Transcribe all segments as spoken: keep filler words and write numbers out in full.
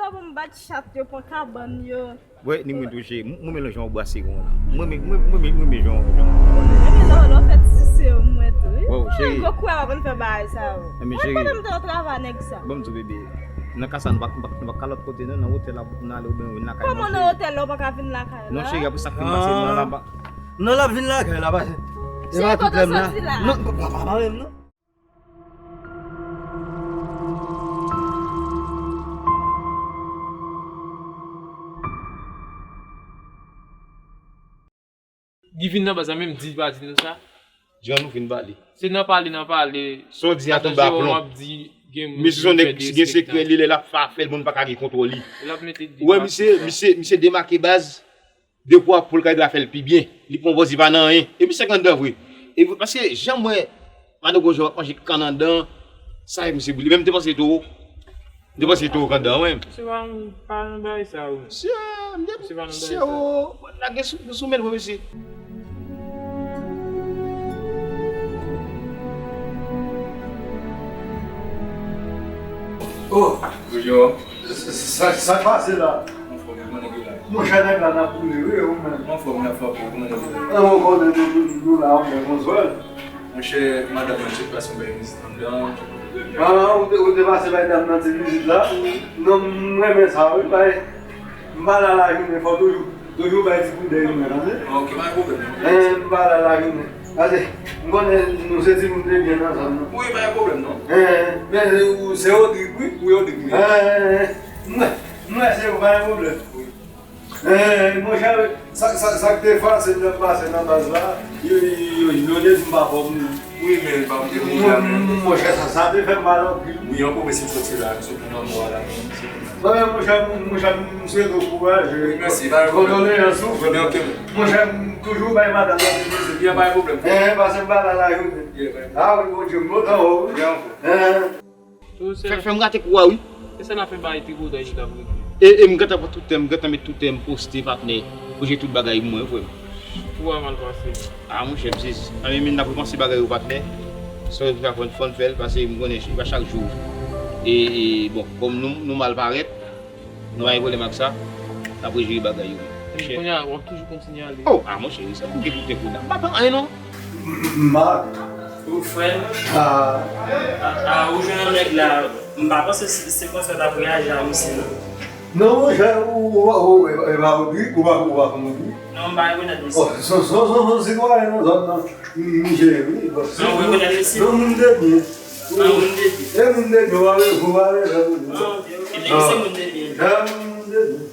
Bon, m bat chat yo, pran kabann yo. Wè, ni mwen tou, cheri. M renmen jan w brase kon la. Mwen renmen, mwen renmen, mwen renmen jan w, jan w. Renmen lè w, lè w fè ti sise yo, mwen tou, wi. Bon, cheri. Gwo kou a w ap fè bagay sa yo. Mwen cheri, pandan m te nan travay nèg sa. Bon, m di w, bebe, nan ka sa, nou pa, nou pa, nou pa ka lòt kote, non, nan otèl la pou n ale, oubyen wi, n lakay mwen, cheri. Kòman nan otèl la, ou pa ka vin lakay la? Non, cheri, apre sa k fin pase, nan la, pa. Non, l ap vin lakay la, pase. Se pa tout lèm la. Non, pa, pa, pa menm, non. Li vin nan baz la menm, di li pa di nou sa. Jan nou fin pale. Se nan pale, nan pale. Sa w di a tonbe a plon. Ap di gen moun ki fè derespektan. Misye se yon nèg ki gen sekrè li, lè l ap fè afè l, moun pa ka gen kontwòl li. L ap mete di. Ou wè misye, misye, misye demake baz. De pwa pou l ka rive a fè l pi byen. Li pran pòz li pa nan anyen. Epi se kanndan vre. E paske jan m wè madan Gwoje ap manje kannandan, sa e misye boule. Men m te panse towo. M te panse towo kanndan, wi. Se pa, pa nan bagay sa, wi. Se, m te, se pa nan bagay sa. Se, o, lage sou, sou men l, wi, mesye. Oh, Gwoje. Sa, sa k pase la? Anfòm, kòman nèg yo la? Monchè, nèg la nan boule, wi, ou menm. Anfòm, anfòm, kòman nèg yo la? An, ou konnen nou, nou, nou la, ou menm, ou jwenn. Monchè, madanm mwen te pase yon bèl vizit anndan. Ah, ou te, ou te pase bay dam nan ti vizit la? Non, m renmen sa, wi, bay. M pa la lajounen, fò toujou, toujou bay ti koudèy ou menm, tande? Ok, pa gen pwoblèm, non. Eh, m pa la lajounen. Pase, m konnen nou se timoun de byen nan zòn nan. Wi, pa gen pwoblèm, non. Eh, men ou se Rodrig, wi. Wi, Rodrig, wi. Eh, m wè, m wè se ou, pa gen pwoblèm. Wi. Eh, monchè, sa, sa, sa k te fase lè m pase nan baz la, yo, yo, yo, yo te di m pa fò m. Wi, men l pa koute moun la, men. Monchè, sa, sa te fè m mal anpil. Wi, yon pwomès m soti la, m soti nan mò a la, men se pou mwen. Bon, men monchè, monchè, m swete w kouraj. Wi, mèsi, pa gen pwoblèm. Kondoleyans ou, frè m. Wi, ok, men. Monchè, m toujou bay madanm nan ti vizit. Byen, pa gen pwòblèm. Eh, pase m pa la lajounen. Yeah, pa gen pwoblèm. Ah, wi, Bondye, m kontan, wi. Byen, ok. Eh. Fè, fè m rate kou a, wi. Se sa n ap fè bay tripotay nou t ap regle. E, e m gentan pran tout tè m, m gentan met tout tè m poste, patnè. Poze tout bagay pou mwen, frè m. Kou a mal pase. Ah, monchè, m sezi. Anben, men n ap repanse bagay yo, patnè. Sa yo fè fòn, fòn fè l, pase m konnen se pa chak jou. E, e, bon, kòm nou, nou mal parèt, nou pa gen pwoblèm ak sa. N ap rejere bagay yo. Monchè. Kounye a, w ap toujou kontinye ale. Oh, ah, monchè, sa pou gen pou te kou la. M pa pran anyen, non. Mak. Ou frè m? Ah. Ah, ah, ou jwenn yon nèg la. M pa panse si, si François t ap reyaji a misye, non. Non, monchè, ou, ou, ou, e, e pa Rodrig, ou pa, ou pa konn Rodrig? Non, m pa rekonèt misye. Oh, se, se, se, se yon sitwayen nan zòn nan. M, m jere, wi, bon. Ah, ou rekonèt misye? Non, moun de byen. Ah, moun de byen. E moun de byen, ou pa re-, ou pa re-, ah, ok, ok. Nèg se moun de byen. Ah, moun de byen.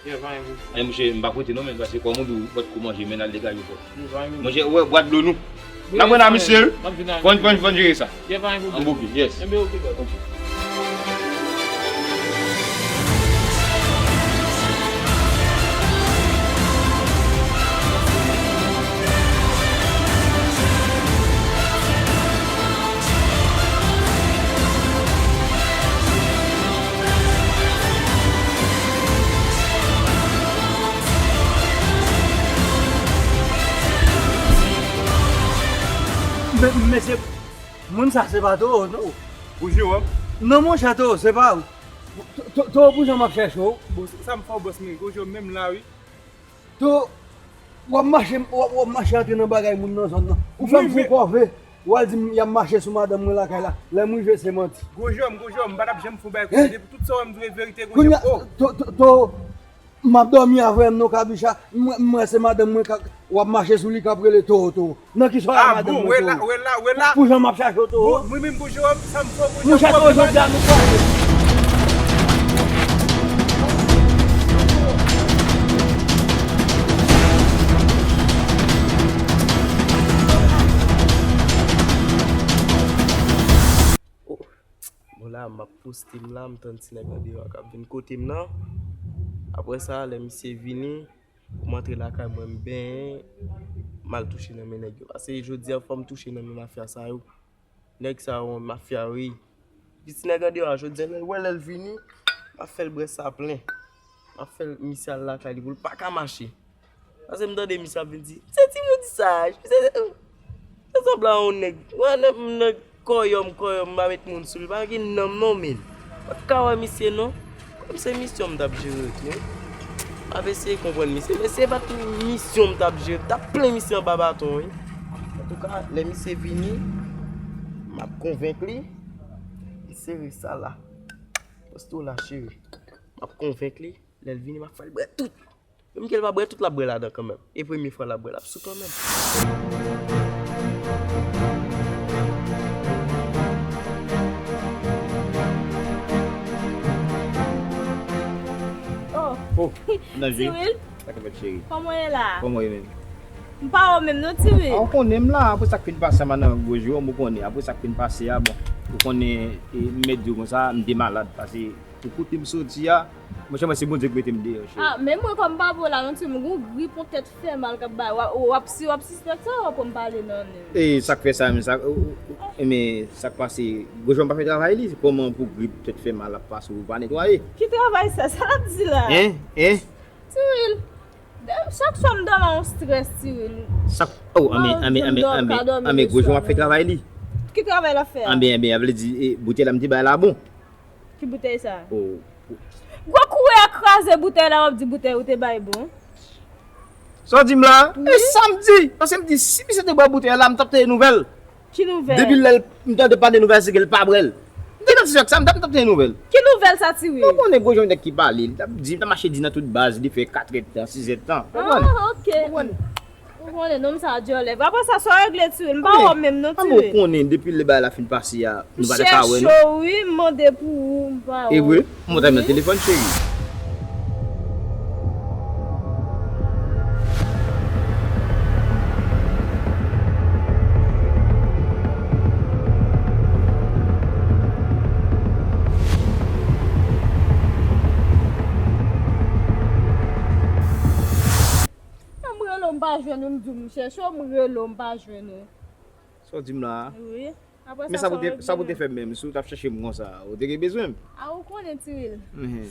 Yeah, pa gen pwoblèm. Ay, monchè, m pa prete non, men, paske kòm ou di, ou pa t ko manje, men n al degaje w fò. Monchè, ou wè, bwat dlo nou. N ap rann a misye, wi. Fòn, fòn, fòn jere sa. An bouke, yes. Enben, ok, bro. Ok. Men, mesye, moun sa se pa Towo, non. Ou jwe w? Non, monchè, Towo, se pa ou. To-, To-, Towo, pou jan m ap chèche w. Bon, sa m fè w, bòs mwen, Gwoje, menm la, wi. To, w ap mache, w ap, w ap mache antre nan bagay moun nan zòn nan. Ou fè m fou kòve. W al di m y ap mache sou madanm mwen lakay la. Lè m rive, se manti. Gwoje, Gwoje, m pa t ap janm fè w bagay konsa. Depi tout sa w wè m di w e verite, Gwoje. Kounye a, To, To, To, m ap dòmi avè m non, Kabicha. M, m wè se madanm mwen k ap, w ap mache sou li k ap rele Towo, Towo. Nan ki swa madanm mwen, Towo? Pou jan m ap chache w, Towo. Mwen menm, Gwoje, sa m fè w, Gwoje. Monchè, Towo, jodi a nou kwaze. Bon, la, m ap poste m la, m tann ti nèg andeyò a k ap vin kote m nan. Apre sa, lè misye vini, pou m antre lakay mwen, m benyen, m al touche nan men nèg yo. Paske jodi a, fò m touche nan men mafya sa yo. Nèg sa yo, mafya yo ye. Epi ti nèg andeyò a, jodi a, lè l wè lè l vini, m ap fè l bwè sa plen. M ap fè l, misye al lakay li pou l pa ka mache. Paske m tande misye ap vin di, "Se timoun saj, se, se sanble a yon nèg." Wè, nèg, nèg, Kòyòm, kòyòm, m pa met moun sou li. Pa gen nanm non, men. Ou pa t ka wè misye, non. Kòm se misyon m t ap jere tou, wi. M ap eseye konprann misye, men se pa t misyon m t ap jere. M t ap plen misye anba baton, wi. Antouka, lè misye vini, m ap konvenk li. M sere sa la. Poste w la, cheri. M ap konvenk li. Lè l vini, m ap fè l bwè tout. Menm ke l pa bwè tout, l ap bwè ladan kanmenm. E premye fwa l ap bwè, l ap sou kanmenm. Oh. Oh, nan je. Tiwil. Sa k ap fèt, cheri? Kòman w ye la? Kòman w ye menm? M pa wè w menm non, Tiwil. A, ou konnen m la, apre sa k fin pase a, madan gwo je w, ou konnen, apre sa k fin pase a, bon, ou konnen, e, m mèt di w konsa, m te malad, pase Pou kote m soti a, monchè, mwen se Bondye k mete m deyò, cheri. Ah, men mwen kòm m pa bo la non, timoun, gon grip, yon tèt fè mal k ap bay. W ap, w ap, si w ap sispèk sa, w ap pran m pale nan nen. E sa k fè sa menm, sa, ou, ou, e men, sa k pase, gwo je w pa fè travay li, kòman pou grip, tèt fè mal ap pase, ou pa netwaye? Ki travay sa? Sa l ap di la? Hein? Hein? Tiwil, chak swa m dòmi a yon strès, Tiwil. Sa, oh, anben, anben, anben, anben, anben, gwo je w ap fè travay li. Ki travay l ap fè a? Anben, anben, a vle di, e, boutèy la m te bay la bon. Ki boutèy sa? Oh. Gwo koure a kraze boutèy la, w ap di boutèy ou te bay bon. Sa w di m la? Wi. E sa m di? Paske m di, si misye te bwè boutèy la, m t ap tande nouvèl. Ki nouvèl? Depi lè m tande pale nouvèl, se ke l pa bwè l. M te nan ti chak sa, m t ap, m t ap tande nouvèl. Ki nouvèl sa, Tiwil? Ou konnen gwo je w nèg ki pale, li t ap di, m t ap mache di nan tout baz, li fè katrèdtan, sizèdtan. Konprann? Ah, ok. Konprann? Ou konnen nonm sa a dyòlè. Apre sa, sa w regle, Tiwil? M pa wè w menm non, Tiwil. Ou konnen, depi lè bagay la fin pase a, nou pa ta ka wè, non. M chèche w, wi, m mande pou ou, m pa wè w. E vre? Montre m nan telefòn, cheri. An m rele w, m pa jwenn ou, m di w m chèche w, m rele w, m pa jwenn ou. Sa w di m la a? Wi. Apre sa, sa w regle menm? Men sa pou te, sa pou te fè menm, si w t ap chèche m konsa, ou te gen bezwen m. A, ou konnen, Tiwil. Mhm.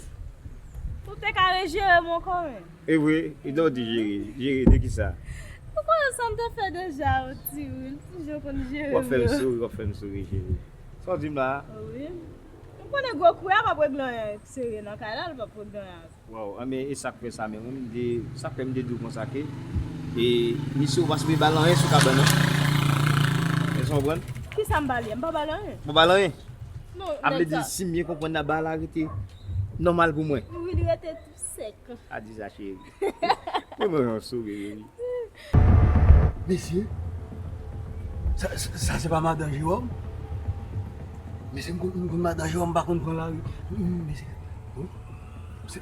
Ou te ka rejere m ankò menm. E vre, e lè w di jere, jere de kisa? Ou konnen sa m te fè deja, Tiwil. Ti jan w konn jere m yo. W ap fè m souri, w ap fè m souri, cheri. Sa w di m la a? Wi. M konnen gwo koure a p ap regle anyen, sere nan kay la, l p ap regle anyen. Waw, anben, e sa k fè sa menm, wi, m te, sa k fè m te di w konsa ke, e, misye ou pa sipoze ba l anyen sou kabann nan. Èske w konprann? Kisa m ba li a? M pa ba l anyen. Ou pa ba l anyen? Non, a vle di, si m byen konprann la, bagay la rete nòmal pou mwen. Wi, li rete tou sèk. A di sa, cheri. Mwen, mwen, yon souri, wi. Mesye, sa, sa, sa se pa madan Jewòm? Mesye, m konn, m konn madan Jewòm pa konn pran lari. Mesye, oh, se,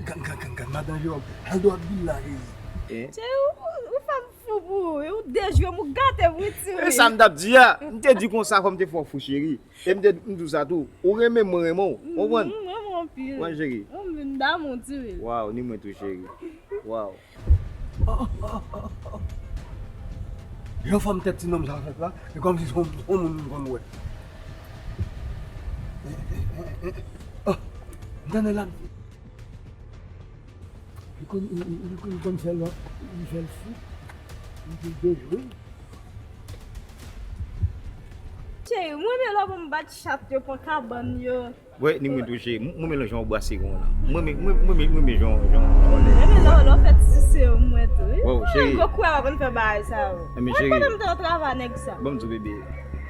gad, gad, gad, gad madan Jewòm. Al dwat vin la, Jezi. Eh? Cheri, ou, ou, ou fè m fou pou ou, wi. Ou dejwe m, ou gate m, wi, Tiwil. E sa m t ap di a. M te di konsa, fò m te fè w fou, cheri. E m te, m di w sa tou. Ou renmen m, mwen renmen w. Ou konprann? Mhm, m renmen w anpil. Ou konprann, cheri? Ou m vin damou, Tiwil. Waw, ni mwen tou, cheri. Waw. Jan fanm tèt ti nonm sa fèt la, e kòmsi se yon, yon moun m konn wè. Oh, m tande la. Li konn, li, li, li konn, li konn fè l, li fè l fou. Li te dejwe. Cheri, mwen renmen lè w ban m bat chat yo, pran kabann yo. Wè, ni mwen tou, cheri. M, mwen renmen jan w brase gon la. Mwen renmen, mwen, mwen, mwen renmen jan, jan, jan w lè. Mwen renmen lè, lè w fè ti sise mwen tou, wi. Wow, cheri. Gwo kouraj w ap konn fè bagay sa yo. Mwen konnen m te travay nèg sa. Ban m di w, bebe.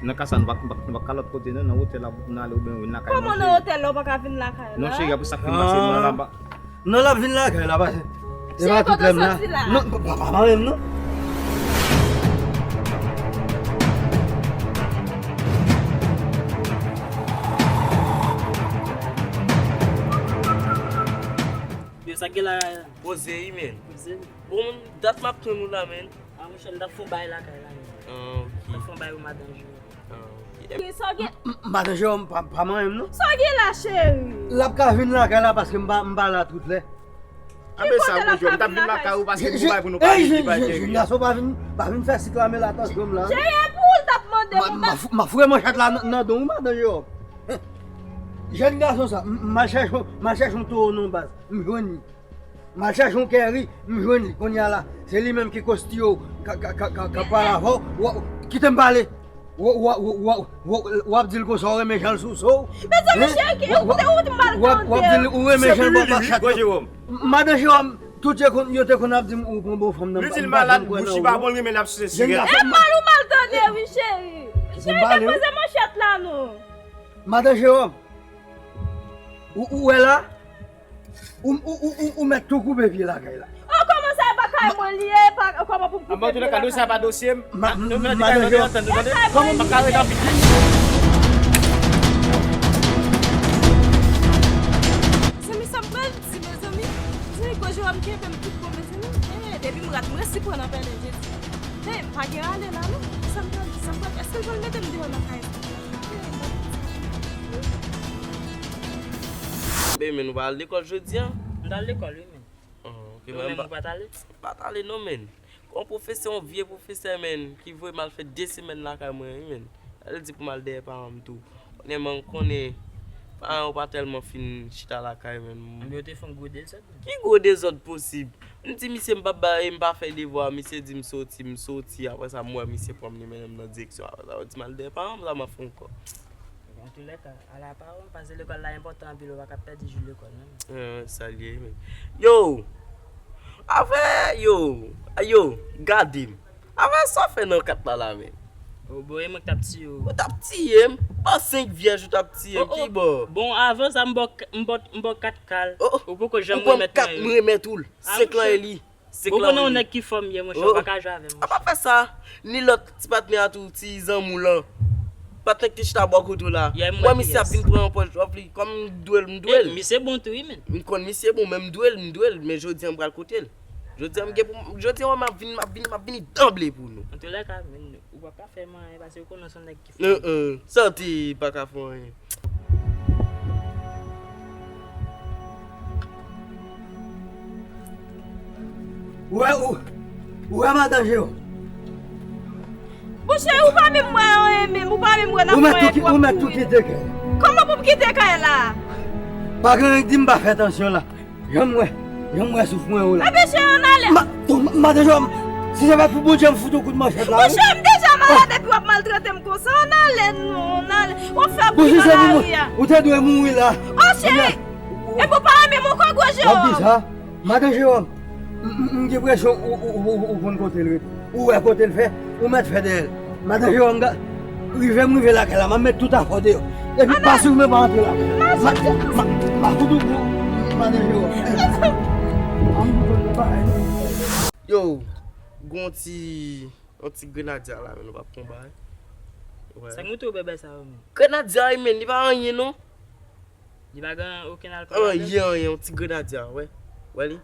Nan ka sa, nou pa, nou pa, nou pa ka lòt kote, non, nan otèl la, pou nou ale oubyen vin lakay nou, cheri. Kòman nan otèl la, ou pa ka vin lakay la? Non, cheri, apre sa k fin pase, nou anba. Non, l ap vin lakay la, pase. E pa tout lè m la. Non, pa, pa, pa, pa menm, non. Yo, sa k gen la? Poze, wi, men. Poze. Bon, dat m ap tann ou la, men. A, monchè, m t ap fè yon bagay lakay la, men. Ah, ok. M t ap fè yon bagay pou madanm Jero. Ah, ok. Sa w gen? M, m, madanm Jero, m pa, pa manyen m, non. Sa w gen la, cheri? L ap ka vin lakay la paske m pa, m pa la tout lè. Anben sa, bonjou, m t ap vin lakay ou paske m gen bagay pou nou pale, ki pa gen. Jèn gason, pa vin, pa vin fè siklame la, atansyon m la. Cheri, e pou ou l t ap mande m. M ap, m ap foure manchèt la nan, nan don ou, madanm Jero. Jèn gason sa, m, m al chèche, m al chèche yon towo nan baz, m jwenn li. M al chèche yon kèri, m jwenn li. Kounye a la, se li menm ki kostiye w, ka, ka, ka, ka, ka pale avè w. Kite m pale. W ap di l konsa w renmen jan l souse w? Mezanmi, cheri, ki, ou te, ou te mal tande. W ap di l ou renmen jan l bò pa chat yo. Madan Jewòm, tout yo konn, yo te konn ap di m ou pran bon fanm nan. Li di l malad, bouch li pa bon, l renmen l ap souse sigarèt. E mal ou mal tande, wi, cheri. Cheri, depoze manchèt la, non. Madan Jewòm, ou, ou wè la? Ou, ou, ou, ou, ou mèt tou koupe pye lakay la. Oh, kòman sa e pa kay mwen li ye? Pa, kòman pou m koupe pye lakay? An tou lè ka, dosye a pa dosye m. Ma, nou, nou, madan Jewòm, nou, nou, nou, nou, kòman m pa ka ret anpil? Zanmi, sa m pral di, mezanmi. Zanmi, gwo Jewòm kenbe m tout bon, mezanmi. Eh, depi m rat, m resi pran nan pèlen, Jezi. Eh, pa gen ale la, non. Sa m pral di, sa m pral, èske l pral mete m deyò nan kay sa? Ben, men nou pa al lekòl jodi a? M t al lekòl, wi, men. Ah, ok, men ou menm, ou pa t ale? M pa t ale non, men. Yon pwofesè, yon vye pwofesè, men, ki voye m al fè de semèn lakay mwen, wi, men. Li di pou m al dèyè paran m tou. Konnen, men, konnen, paran yo pa tèlman fin chita lakay, men. Anben, yo te fè yon gwo dezòd. Ki gwo dezòd posib? M di misye m p ap bay, m pa fè devwa, misye di m soti, m soti, apre sa m wè misye pran m, li mennen m nan direksyon, apre sa yo di m al dèyè paran m, sa m ap fè ankò? Antoulèka, ala paran m, pase lekòl la enpòtan anpil, ou pa ka pèdi jou lekòl, non. Eh, sa l ye, men. Yo! Avè, yo! Yo! Gade m! Avè sa w fè nan kat la, la, men. Oh, bon, e mwen k t ap tiye w. Ou t ap tiye m? Ba senk vyèj ou t ap tiye m, ki bò? Bon, avan sa, m ba w, m ba w, m ba w kat kal. Ou poko janm remèt mwen yo. Ou ban m kat, m remèt ou l. Senk lan e li. Senk lan e li. Ou konnen yon nèg ki fò m ye, monchè, ou pa ka jwe avè m, monchè. A pa fè sa. Ni lòt ti patnè a tou, ti zanmi w lan. Patnè k te chita bò kote w la. Wè misye ap vin pran yon pòz, wè, kòm m dwe l, m dwe l. Misye bon tou, wi, men. M konn misye bon, men m dwe l, m dwe l. Men jodi a m pral kote l. Jodi a m gen pou m, jodi a m ap vin, m ap vin, m ap vini danble pou nou. Antoulèka, men ou p ap ka fè m anyen, paske ou konnen w se yon nèg ki fò. Santi pa ka fè anyen. Ou wè, ou, ou wè madan Jewòm? Monchè, ou pa menm wè anyen menm, ou pa menm wè n ap fè anyen, w ap kouri. Ou mèt tou kite kay la. Kòman pou m kite kay la? Pa gen anyen k di m pa fè tansyon la. Jan m wè, jan m wè souf mwen yo la. Ebyen, cheri, ann ale. Ma, ma, madan Jewòm, si se pa t pou Bondye, m fout ou kout manchèt la, wi. Monchè, m deja malad epi w ap maltrete m konsa. Ann ale, non, ann ale. W ap fè bri nan lari a. Ou te dwe mouri la. Oh, cheri. Epi w pa renmen m ankò, gwo Jewòm. W ap di sa? Madan Jewòm, m, m, m gen enpresyon ou, ou, ou, ou, ou konn kote l rete. Ou wè kote l fè, ou mèt fè dèyè l. Madan Jewòm, rive m rive lakay la, m ap met tout afè w deyò. Epi pa sou mwen pa antre lakay la. Ma, ma, ma fout ou pou madan Jewòm. Yo, gon ti, yon ti grenadya la, men nou p ap pran bagay. Sa k moute w bèbè sa yo, men? Grenadya, men, li pa anyen, non. Li pa gen okenn alkòl ladan l? Anyen, anyen, yon ti grenadya, wè. Wè li?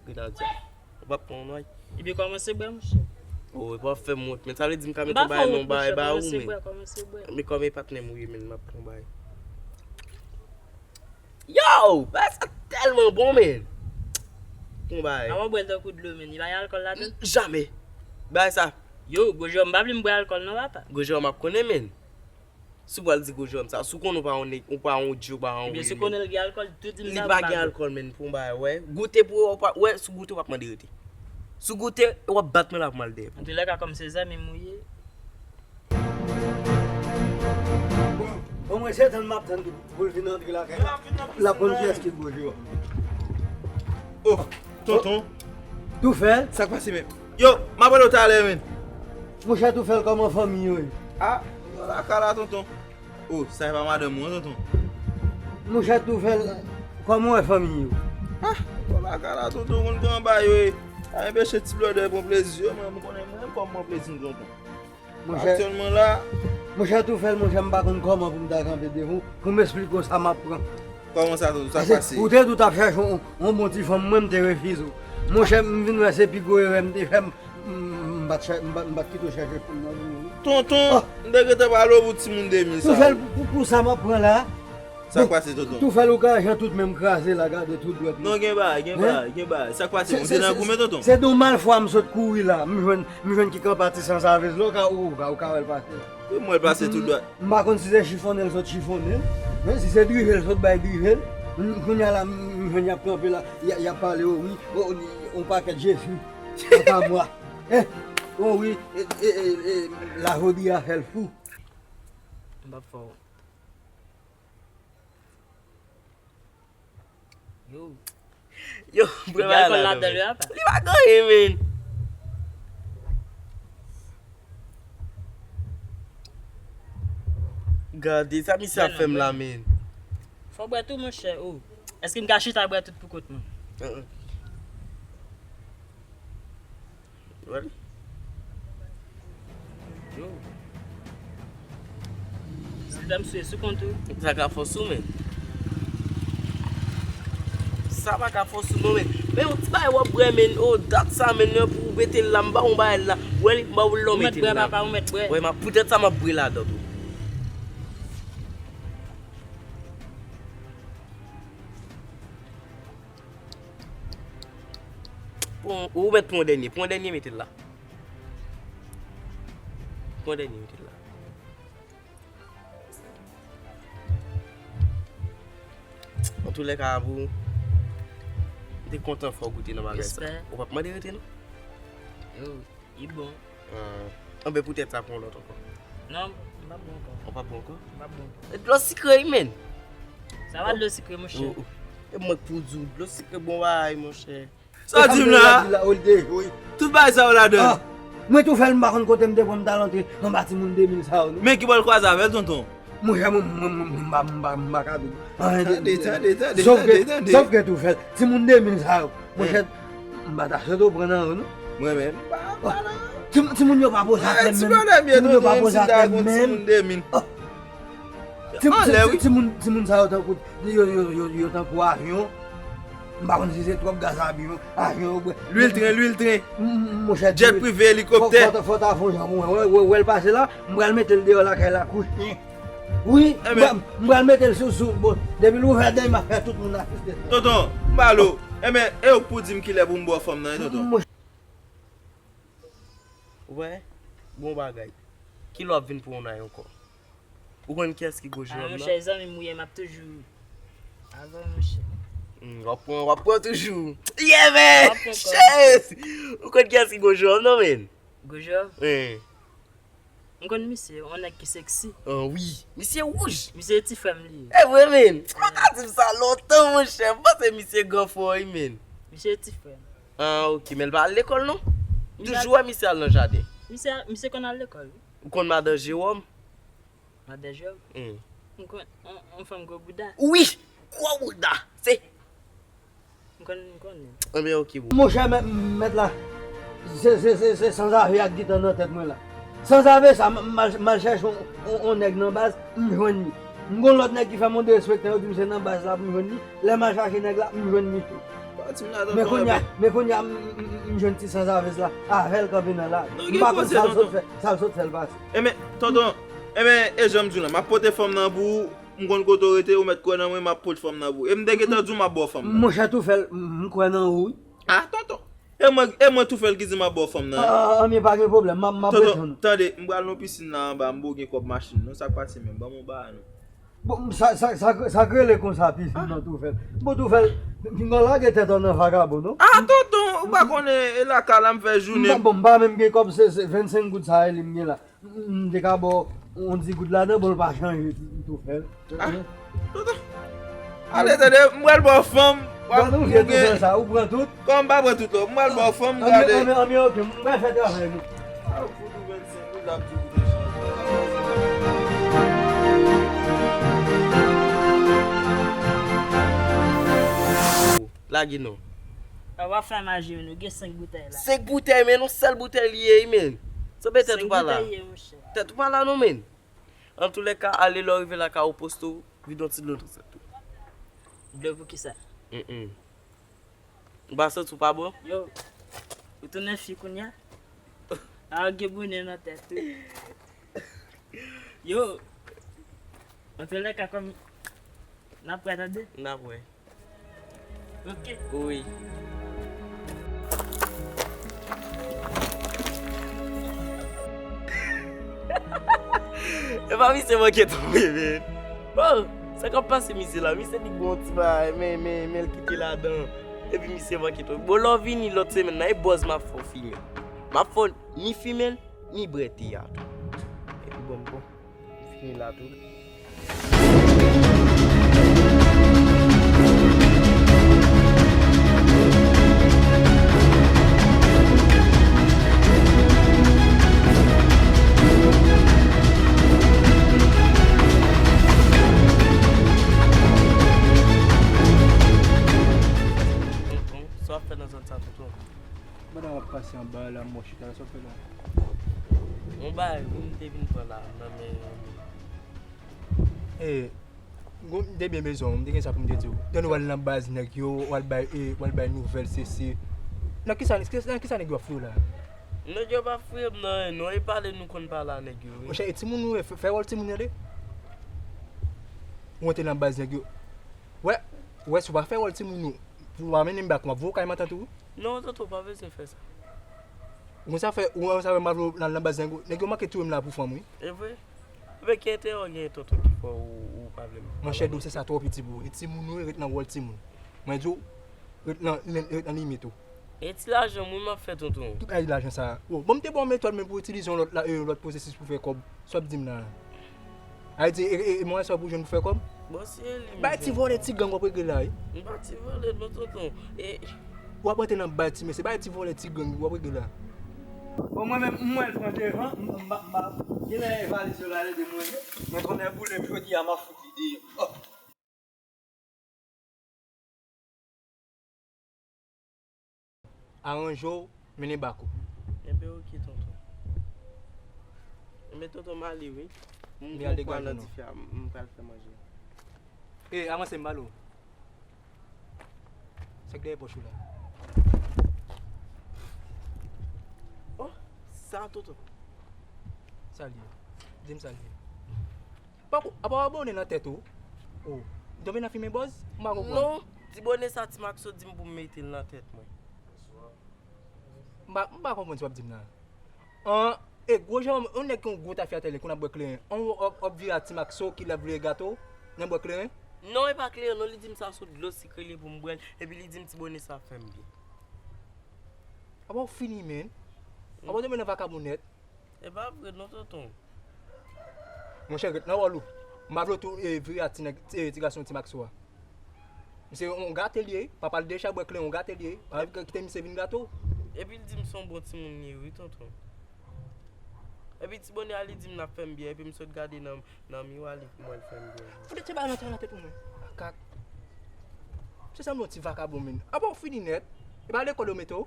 Grenadya. Ou p ap pran yon nòy? Ebyen, kòmanse bwè, monchè. Oh, epi w ap fè m wont, men sa vle di m ka met yon bagay nan bagay ba ou, men. Kòmanse bwè, kòmanse bwè. Men kòm e patnè m ou ye, men m ap pran bagay. Yo! Bagay sa tèlman bon, men. Pran bagay. Avan w bwè l tankou dlo, men. Li pa gen alkòl ladan l? Jamè. Bagay sa. Yo, gwo Jewòm, m pa vle m bwè alkòl non, papa. Gwo Jewòm ap konnen, men. Si w pral di gwo Jewòm sa, si w konnen w pa yon nèg, w pa yon djou, w pa yon wi, men. Ebyen, si w konnen l gen alkòl, tou di m sa, m pa bwè. Li pa gen alkòl, men, pran bagay, wè. Goute pou w, w pa, wè, si w goute, w p ap mande rete. Si w goute, w ap bat mwen la pou m al dèyè. Antoulèka, kòm se zanmi m ou ye. Bon, bon, mwen se tann m ap tann pou, pou l vin antre lakay la. L ap konn kiyès ki gwo Jewòm. Oh, tonton. Toufèl. Sa k pase menm? Yo, m ap rele w talè, men. Monchè Toufèl, kòman fanmi yo ye? Ah, yo lakay la, tonton. Oh, sa e pa madanm ou an, tonton? Monchè Toufèl, kòman w wè fanmi yo? Ah, yo lakay la, tonton, konn kòman bagay yo ye. A enpeche ti blòdè pran plezi yo, men m konnen mwen menm kòm m pran plezi m, tonton. Monchè, aktyèlman la. Monchè Toufèl, monchè, m pa konn kòman pou m ta kanpe devan w, pou m esplike w sa m ap pran. Kòman sa, tonton, sa k pase? Paske ou te di w t ap chache yon, yon bon ti fanm, mwen, m te refize w. Monchè, m vin wè se pi gwo erè m te fè, m, m, m pa t chè-, m pa, m pa t kite w chache fanm nan pou mwen. Tonton, m te gentan pale w pou timoun de mil sa. Toufèl, pou, pou, pou sa m ap pran la, Sa k pase, tonton? Toufèl, ou ka jan tout men m kraze la, gade tout dwèt mwen. Non, gen bagay, gen bagay, gen bagay. Sa k pase? Ou te nan goumen, tonton? Se nan malfwa m sot kouri la. M jwenn, m jwenn ki kanpa ti sansavez la, ou ka, ou ka, ou ka wè l pase. Wi, m wè l pase tout dwèt. M pa konn si se chifonnen l sot chifonnen l, men si se drive l sot bay drive l. M, kounye a la, m, m jwenn y ap kanpe la, y a, y ap pale, o wi, o, li, on pakèt Jezi, kanta mwa. Eh, o wi, e, e, e, e, la jodi a fè l fou. M p ap fè w. Yo. Yo, premye bagay la, non, men. Li pa gen anyen, men. Gade, sa misye ap fè m la, men. Fò w bwè tou, monchè. Oh. Èske m ka chita bwè tout pou kont mwen? Wè. Yo. Si dam sou sou kont ou. Sa ka fòs ou, men. Sa pa ka fòs ou, non, men. Men yon ti bagay w ap bwè, men. Oh, dat sa, men, nan pou w mete l la, m ba w yon bagay la. Wè, m ba w lò mete l la. Ou mèt bwè, papa, ou mèt bwè. Wè, m ap, poutèt sa, m ap bwè la, dòt ou. Pran, ou mèt pran yon dènye. Pran yon dènye, mete l la. Pran yon dènye, mete l la. Antoulèka, bro, m te kontan fè w goute nan bagay sa. Respè. Ou p ap mande rete, non? Yo. Li bon. Ah. Anben, poutèt sa, pran lòt ankò. Non, m p ap bon ankò. Ou p ap bon ankò? M p ap bon ankò. E dlo sikre, wi, men. Sa pa dlo sikre, monchè. Oh, oh. E mwen k pou di w, dlo sikre bon bagay, monchè. Sa w di m la? Tout bagay sa yo ladan. Ah, mwen tou fè l, m pa konn kote m te pran m t al antre anba timoun de mil sa yo, non. Men ki bò l kwaze avè l, tonton? Monchè, mwen, mwen, mwen, mwen, m pa, m pa, m pa ka di w anyen de, tande, tande, tande, sòf ke, tande, tande. Sòf ke tou fè l. Timoun de mil sa yo, monchè, m pa ta swete w pran nan yo, non. Mwen menm, m pa, m pa nan. Ti, timoun yo pa poze atè menm. Timoun yo pa poze atè menm. Timoun, timoun sa yo tankou, yo, yo, yo, yo tankou avyon. M pa konn si se twòp gaz avyon, avyon yo bwè. Lwil tren, lwil tren. M, m, monchè, jet prive, elikoptè. Fò, fò, fò ta fè yon jan pou mwen. Wè, wè, wè l pase la, m pral mete l deyò lakay la, kouche. Wi, m pral, m pral mete l sou, sou, bon, depi l ouvè dèyè m ap fè tout moun asiste. Tonton, m ba l ou. Enben, e ou k pou di m kilè pou m ba w fanm nan, wi, tonton. Ou wè? Bon bagay. Kilè w ap vin pran yon nan ankò? Ou konn kiyès ki gwo jewòm nan? Ah, monchè, zanmi m ou ye, m ap toujou avè w, monchè. Hmm, w ap pran, w ap pran toujou. Yeah, man! W ap pran kòb. Yes! Ou konn kiyès ki gwo jewòm nan, men? Gwo jewòm? Wi. M konn misye, yon nèg ki seksi. Ah, wi. Misye wouj. Misye ti frè m li ye. E vre, men. Ou pa ka di m sa lontan, monchè. M panse misye gran frè w, wi, men. Misye ti frè m. Ah, ok. Men l pa al lekòl, non? M toujou wè misye al nan jaden. Misye, misye konn al lekòl, wi. Ou konn madan Jewòm? Madan Jewòm? Hmm. M konn, yon, yon fanm gwo bouda. Wi! Gwo bouda! Se M konn, m konnen. Anben, ok, bro. Monchè, mèt, mèt la, se, se, se, se sanzave ak gitan nan tèt mwen la. Sanzave sa, m, m al, m al chèche yon, yon, yon nèg nan baz, m jwenn li. M gon lòt nèg ki fè m yon derespektan, yo di m se nan baz la pou m jwenn li. Lè m al chache nèg la, m jwenn li tou. Men kounye a, men kounye a, m, m, m, m jwenn ti sanzave la, avè l kanpe nan lari. M pa konn sa l sot fè, sa l sot fè l pase. Enben, tonton, enben, e jan m di w lan, m ap pote fanm nan pou ou. M konn kote w rete, ou mèt kwè nan mwen, m ap pot fanm nan pou ou. E m te gentan di w m ap ba w fanm nan. Monchè Toufèl, m, m kwè nan ou, wi. Ah, tonton. E mwen, e mwen Toufèl ki di m ap ba w fanm nan, wi. Ah, ah, anben, pa gen pwoblèm, m ap, m ap reponn ou. Tonton, tande, m pral nan pisinn la anba, m bo gen kòb machin, non, sa k pase menm, ban m yon bagay, non. Bon, sa, sa, sa, sa k rele konsa, pisinn nan, Toufèl. Bon, Toufèl, pinga w lage tèt ou nan vagabon, non. Ah, tonton, ou pa konnen, e lakay la m fè jounen. Bon, m pa menm gen kòb, se, se vennsenk goud sa, e li m gen la. M te ka ba w yon di goud ladan, bon, l pa chanje, Toufèl. Ah, tonton. Ale, tande, m pral ba w fanm. Gade ou vye Toufèl sa, ou pran tout. Kòm m pa pran tout, non, m pral ba w fanm, gade. Anben, anben, anben, ok, m pral fè travay nou. Ah, fout ou vennsenk goud la, m di w pou te chanje. Lage non. A, w ap fè maji, men nou gen senk boutèy la. Senk boutèy, men yon sèl boutèy li ye, wi, men. Sanble tèt ou pa la. Senk boutèy ye, monchè. Tèt ou pa la non, men. Antoulèka, ale lè w rive lakay ou, poste w, vide yon ti dlo nan tèt ou. Dlo pou kisa? Mm, mm. Ou pa santi w pa bon? Yo, ou tounen fi kounye a? A, gen bonè nan tèt ou. Yo, antoulèka, kòm n ap wè, tande? N ap wè. Ok. Wi. Epa misye manke tonbe, men. Bon, sa k ap pase misye la? Misye di gon ti bagay, men, men, men l kite ladan. Epi misye manke tonbe. Bon, lè w vini lòt semèn nan, e bòz m ap fè w fimen. M ap fè w ni fimen l, ni bwè te a tou. Epi bon, bon. Ni la tou. Tonton, sa w ap fè nan zòn sa, tonton? Pandan w ap pase anba la, m wè w chita la, sa w ap fè la? Yon bagay wi, m te vin pran la nan men yon moun. E, m te byen bezwen w, m te gen sa pou m te di w. Tande w al nan baz nèg yo, w al bay, e, w al bay nouvèl, se, se. Nan kisa, nan kisa nèg yo ap fri w la? Nèg yo pa fri m nan, non, e pale nou konn pale a nèg yo, wi. Monchè, e timoun ou ye, fè, fè wòl timoun tande. Ou antre nan baz nèg yo. Wè, wè, si w pa fè wòl timoun ou, pou w pa mennen m bak, m ap voye w kay mantant ou. Non, tonton, pa bezwen fè sa. Ou konn sa fè, ou konn sa fè m ap nan, nan baz nèg yo. Nèg yo manke touye m la pou fanm, wi. E vre? Men ki enterè w gen, tonton, ki fè w, ou pa vle m pale avèk ou? Monchè, dosye sa twò piti pou ou. E timoun ou ye, ret nan wòl timoun. Mwen di w, ret nan, ret nan limit ou. E ti lajan mwen m ap fè, tonton. Tout ay lajan sa. Oh, bon, m te ba w metòd men pou itilize yon lòt la, e, lòt pwosesis pou fè kòb. Sa w ap di m la? Ay di, e, e, e mwayen sa w pou jwenn pou fè kòb? Bon, si e li m bay ti vòlè ti gang w ap regle la, wi. M pa ti vòlè non, tonton. E w ap rantre nan bay ti mesye, bay ti vòlè ti gang w ap regle la. Bon, mwen menm, m wè l pran devan, m, m, m, m, genlè e valiz yo la, lè de mwen ye. Mwen konnen boule m jodi a, m ap fout li deyò. Oh. Aranje w, mennen bak ou. Enben, oke, tonton. Enben, tonton, m ale, wi. M gen yon pwa nan dife a, m, m pral fè manje. E, avanse, m pale w. Sa k dèyè pòch ou la? Oh, sa, tonton. Sa l ye? Di m sa l ye. Pako, apa w abòne nan tèt ou? Oh, m tonbe nan fimen bòz? M pa konprann. Non, ti bonè sa, ti Maxo di m pou m mete l nan tèt mwen. M pa, m pa konprann sa w ap di m nan. An, e gwo jan, yon nèg ki yon gwo tafyatè li konn ap bwè kleren. An, w ap, w ap vire a ti Maxo ki l ap vle gato, nan bwè kleren? Non, e pa kleren, non, li di m sa sou dlo sikre li pou m bwè l, epi li di m ti bonè sa fè m byen. Apa w fini, menn? Apa w tonbe nan vakabonnèt? E pa vre non, tonton. Monchè, ret nan wòl ou. M pa vle w tou, e, vire a ti nèg, ti, e, ti gason ti Maxo a. Misye yon gate li ye, papa l deja bwè kleren, yon gate li ye. Pa kite misye vin gate w. Epi l di m se yon bon timoun li ye, wi, tonton. Epi ti bonè a li di m l ap fè m byen, epi m sot gade nan, nan miwa li pou m wè l fè m byen. Fout ti bagay nan tèt ou, mwen. Makak. Se sanble yon ti vakabon, menn. Apa w fini nèt? E pa lekòl yo mete w?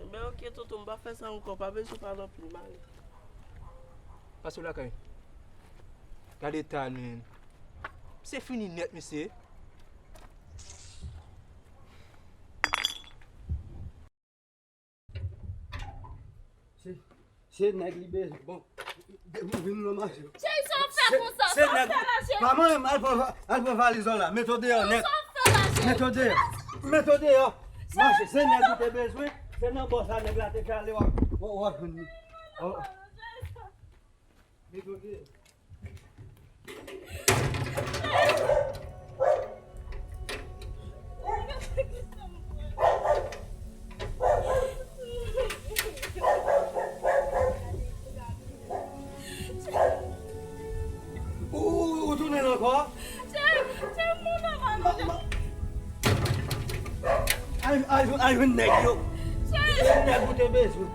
Enben, oke, tonton, m pa fè sa ankò. Pa bezwen pale anpil, m ale. Pase w lakay. Gade eta l, menn. Misye fini nèt, mesye. Se, se nèg li bezwen. Bon, vin nan mache. Cheri, sa w fè konsa? Sa w fè la, cheri? Pa manyen m, al pran va-, al pran valiz ou la. Mete w deyò nèt. Sa w fè la, cheri? Mete w deyò. Mete w deyò. Mache, se nèg ou te bezwen. Se nan bò sa nèg la te ka ale, w ap, w ap jwenn li. Mete w deyò. Ou, ou, ou tounen ankò? Al, al, al jwenn nèg yo. Nèg ou te bezwen.